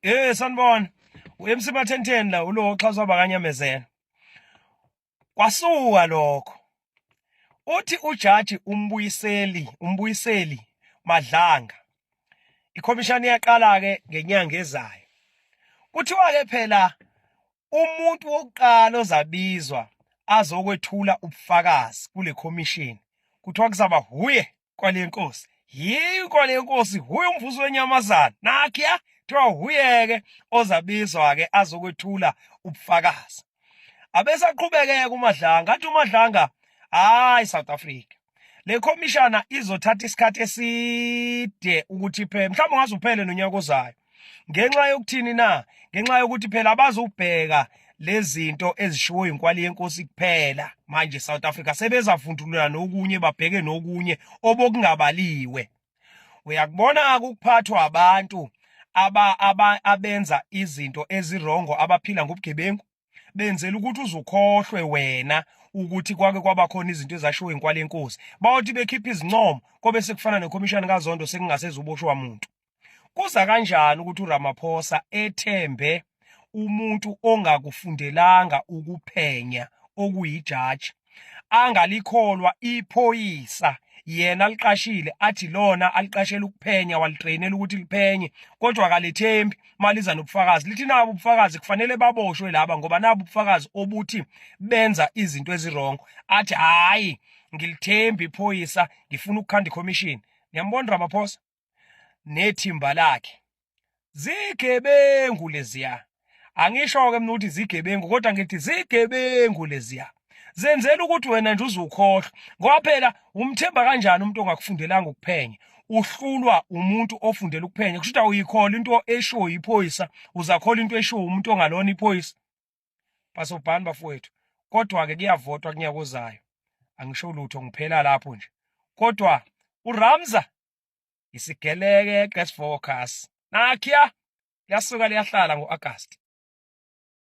Sanibona. U-MC Mathenteni la ulo oxhaswa bakanyamezela. Kwasuka lokho. Uthi ujaji umbuyiseli Madlanga. Ikhomishani iyaqala ke ngenyanga ezayo. Kuthiwa ke phela umuntu wokuqala ozabizwa azokwethula ubufakazi kule khomishini kuthiwa kuzaba huye kwale nkosi. Yiko le nkosi huye umvuzo wenyamazana. Nakhiya kuthiwa huyeke ozabizwa ke azokwethula ubufakazi. Abesaqhubekeka uMadlanga athi uMadlanga hayi South Africa le khomishana izothatha isikhathi eside ukuthi iphele mhlawumbe ungaze uphele nonyaka ozayo ngenxa yokuthini na ngenxa yokuthi phela abazobheka lezinto ezishiwo inkwali yenkosi kuphela manje South Africa sebezavundulula nokunye babheke nokunye obokungabaliwe uyakubona ukuphathwa abantu aba aba abenza izinto ezirongo abaphila ngobugebengu benzela ukuthi uzukhohlwe wena ukuthi kwake kwaba khona izinto ezashiwo inkwali yenkosi bayothi bekhipha izincomo kobe sekufana nekhomishani kaZondo sekungasezuboshwa muntu kuza kanjani ukuthi uRamaphosa ethembe umuntu ongakufundelanga ukuphenya okuyijaji angalikholwa iphoyisa yena aliqashile athi lona aliqashela ukuphenya walitrainela ukuthi liphenye kodwa akalithembi maliza nobufakazi lithi nabo ubufakazi kufanele baboshwe laba ngoba nabo ubufakazi obuthi benza izinto ezirongo athi hayi ngilithembi iphoyisa ngifuna ukukhanda icommission niyambona Ramaphosa nethimba lakhe zigebengu leziya angisho ke mina ukuthi zigebengu kodwa ngithi zigebengu leziya zenzela ukuthi wena nje uzukhohlwa ngoba phela umthemba kanjani umuntu ongakufundelanga ukuphenya uhlulwa umuntu ofundela ukuphenya kusho ukuthi awuyikhola into eshiwo yiphoyisa uzakhola into eshiwo umuntu ongalona iphoyisa bhasobhani bafowethu kodwa-ke kuyavotwa kunyaka ozayo angisho lutho ngiphela lapho nje kodwa uRamza isigeleke qesfocus nakhiya liyasuka liyahlala ngo-Agasti.